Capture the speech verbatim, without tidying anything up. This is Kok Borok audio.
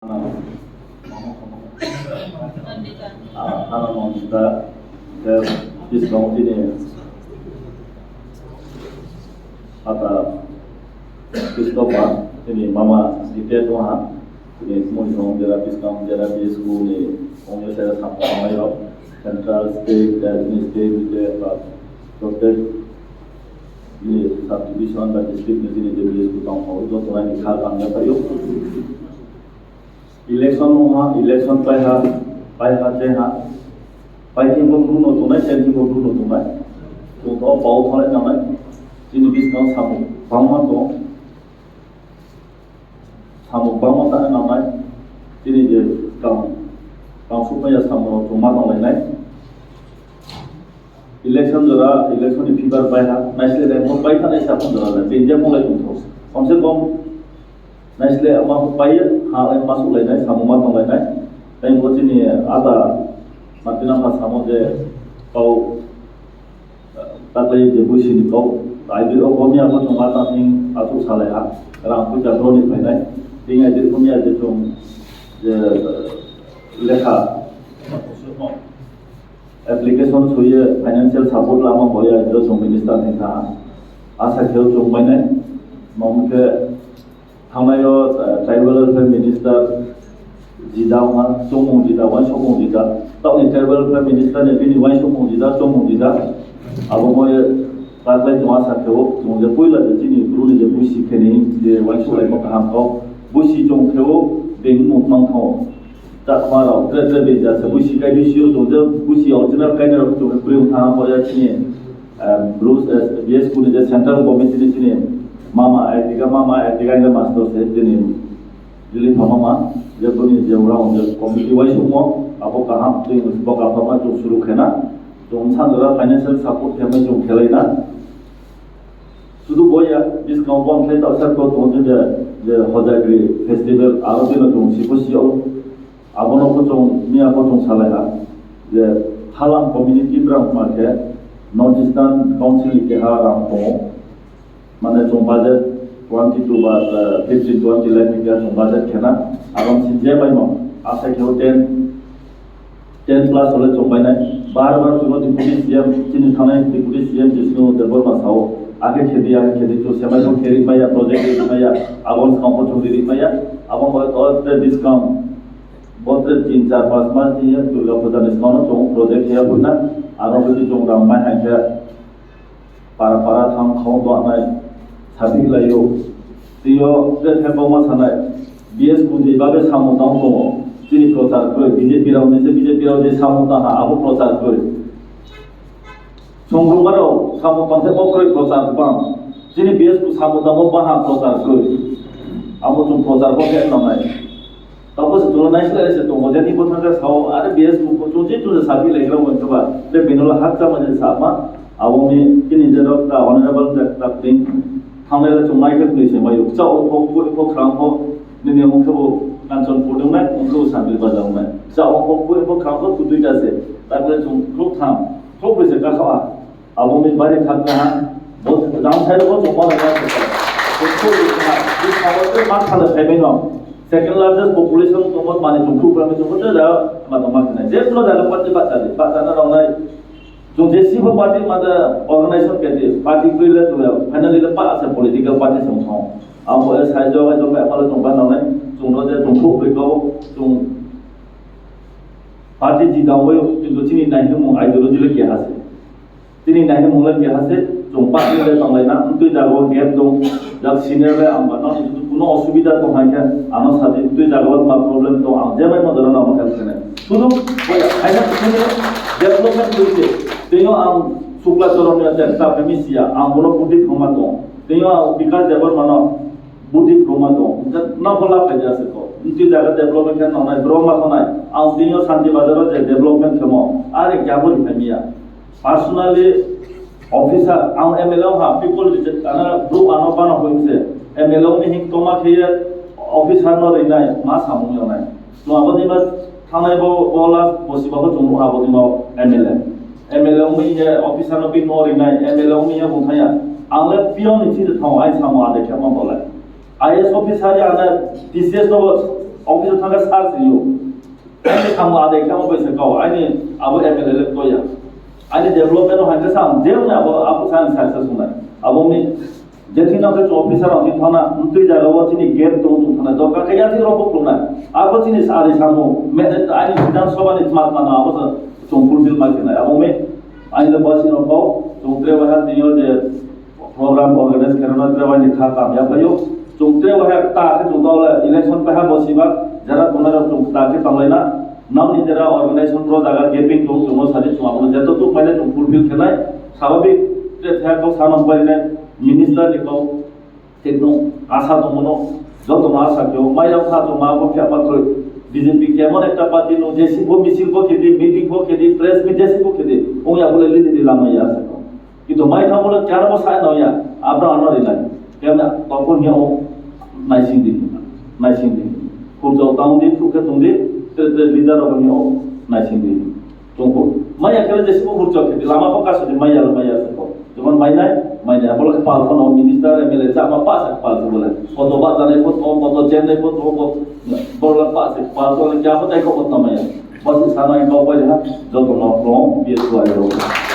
Ah, ano mangkha, khe buskang tini ata Christopher, tini mama site tongha, tini mui song jera buskang jera B S Q ni ongya sera samung tanglairok, central, state, state, state, ba, protect ni subdivision ba district ni tini je B S Q tongkha, joto nai ni kha tangya phaio. Election wngha, election paiha, paiha chengha, paithingbo bruno tongnai, chengthingbo bruno tongnai. Chwng to pao thanglai nangnai. Chini biskango samung bangma tong, samung bangma ta nangnai. Chini je kam, kam sukmaya samung chwng ma tonglainai. Election jora, election ni fever pai ha, naisle rengmo pai thanai sa phone jora le, India phone lai tongthok. Kom se kom naisle ama phone pai ha, lai masuk lai nai, samung ma tong lai nai. Tai bo chini ada, Martina ma samo je kau, taklai je buisi ni kau, ai bi o komia bo chong ma tang thing, atuk salai ha, rang puja droni phainai, ting ai je komia je chong, je, lekha, application suye financial support lama boya hwnkhe chwng minister ni kha. Asa kheo chwng mainai. Mamo khe thangnai o, eh, tribal welfare minister jida wngkha, chongmung jida, uansukmung jida. Tamni tribal welfare minister ni bini uansukmung jida, chongmung jida. Abo mo ye taklai chwng asa kheo chwng je puila je chini bru ni je buisi khe ni je uansuk lai mo kaham kok. Buisi chwng kheo beng mung mang thango. Chakma rok tre tre bini jat se buisi kai bisio tong je buisi original kainai rok tong khe kwrwi wngkha boya chini, em, Bruce, eh, B S Q ni je central committee ni chini mama Ertiga mama Ertiga ni master se chini Dilip mama je boni je ura je committee wai sumo abo kaham twi bo kaham ma chung suru khena chung sanjora financial support khe mai chung khelai na sudu boya biskang bo khe ta sar ko tong je je Hojagri festival aro bino chung sibo sio. Abono kuchung, miya kuchung salaiha je Halam community brang ma khe North Eastern Council ni keha rang tongo. Mane chung budget twenty two ba, eh, fifteen twenty lakh ni keha chung budget khena. Abang si je bai no, asai kheo ten, ten plus ole chung bai nai. Bar bar chung Deputy C M, chini thanai Deputy C M Jishnu Debbarma sao, ake khedi, ake khedi chung semai chung kheri maya, project kheri maya, abang skang kuchung diri maya, abang bai to te discount. Bo tre tin char pas mas ni Durga Puja ni skang no chong project ya buina, aro bini chong rang mai hai khe para para thang khau do nai sabi lai yo. Tiyo tre the kong ma sanai B S Q ni babe samung tang tongo. Chini prochar koi B J P rao ni se B J P rao je samung tang ha abo prochar koi. Songrwngmarok samung tongthai okroi prochar bang. Chini B S Q samung tangmo baha prochar koi. Amo chwng prochar bo khe nangnai. Tabo se tulo naislai se tongo, jani bo thangkha sao, are B S Q bo chwng je chwng sabi lai gra wngkha ba, te binola hak chama je sama, abo ni chini je rok ta honorable ta, ta pring, thangnai le chwng mai khe twi se mayo. Cha o kho, kho, kho khrang kho, nini wngkhe bo Kanchanpur wngnai, wngkhe bo Santir Bazar wngnai. Cha o kho, kho, kho khrang kho, kho duita se, takle chwng kho thang. Thok bai se kaso a. Abo ni bari thak na ha. Bo jang sai bo chok ma na. Ko ko ha. Ni ha bo ma khala sai mai no. Second largest population to mo mani chok thuk ra mi chok ko da ma to ma khala. Je ko da ko pati ba ta di. Ba ta na rong nai. Chok je si bo party ma da organization ke di. Party kri le to ya. Finally le pa asa political party song song. Abo e sai jo ga jo ma ma le chok ba na nai. Chok no je chok thuk bai ko chok party ji da wo yo. Kintu chini nai mo ideology le ke ha se. Tini naikhe mungla keha se chwng party le tonglaina, wngtwi jaga o gap dong, jak senior le ang bana kuno osubida tong hai khe ano sathi wngtwi jaga o ma problem tong, ang je mai ma dora nang khe sene. Sudu khaina sene development khlai se. Teiyo ang Sukla Charan ni je ta phai mi sia, ang bono buti thongma tong. Teiyo ang Bikash Debbarma no buti thongma tong. Hwnkhe no bola phai ja se ko. Wngtwi jaga development khe nonai, bro ma khonai. Ang teiyo Santi Bazar o je development khemo, are kya bori phai miya. Personally, officer, ang M L A ha, people reject, ana, group ano bana hoim se, M L A ni hing toma khe, officer no rinai, ma samung yonai. Chwng abo ni ma thanai bo, bo last bosi ba chwng abo ni ma M L A. M L A umi ye officer no bi no rinai, M L A umi ye bung thaya. Ang le pion ni thide thong, ai samung ade khe ma bolai. I A S officer ya na T C S no Office o thangkha sir sio. Ani samung adai khe abo bai se kau. Ani abo M L A le koya. Ani development o hankhe sam je wngya abo, abo sa ang success wngnai. Abo ni je thik nang khe officer rok ni thana, twi jaga o chini gate tong tong thana, dorkar khe yathik rok bo khulumnai. Abo chini sari samung, me-, ani Bidhan Sabha ni smat mano abo se chung fulfill ma khe nai. Abo me ani le bosi rok kau, chung tre wahar tini o je program organize khairokna tre wahini kha kam yaphaio. Chung tre wahai ta khe chung dole election paha bosiba jara tongnai rok chung ta khe tanglaina. Nokni jera organization pro jaga gaping tong chung sadi chung abono jeto tuk maile chung fulfill khenai. Sababik tre thaya kok sanam parinai minister ni kok thikno asa tongmano jotono asa khe maiya kha chung ma bo khe ma throi. B J P kemon ekta party no jesi bo misil bo khedi, meeting bo khedi, press meet jesi bo khedi, ong ya bole lidi di lama ya sa ko. Kintu mai tha bole char bo sa no ya, abra ano ri lai. Kemna tokon ya o naising di, naising di. Khurjo tang di, khurke tong di, tre tre leader rok ni o naising di. Tongkho. Maya khe jesi bo hurjak khe lama bo kaso di maya lo maya se ko. Jemon mainai, mainai. Abo khe pal phano minister, M L A chama pa se pal se bole. Koto ba janai bo to, koto chenai bo to, ko borola pa se pal to kya bo tai ko koto maya. Basi sana ko pai ha, joto no from B S Y ro.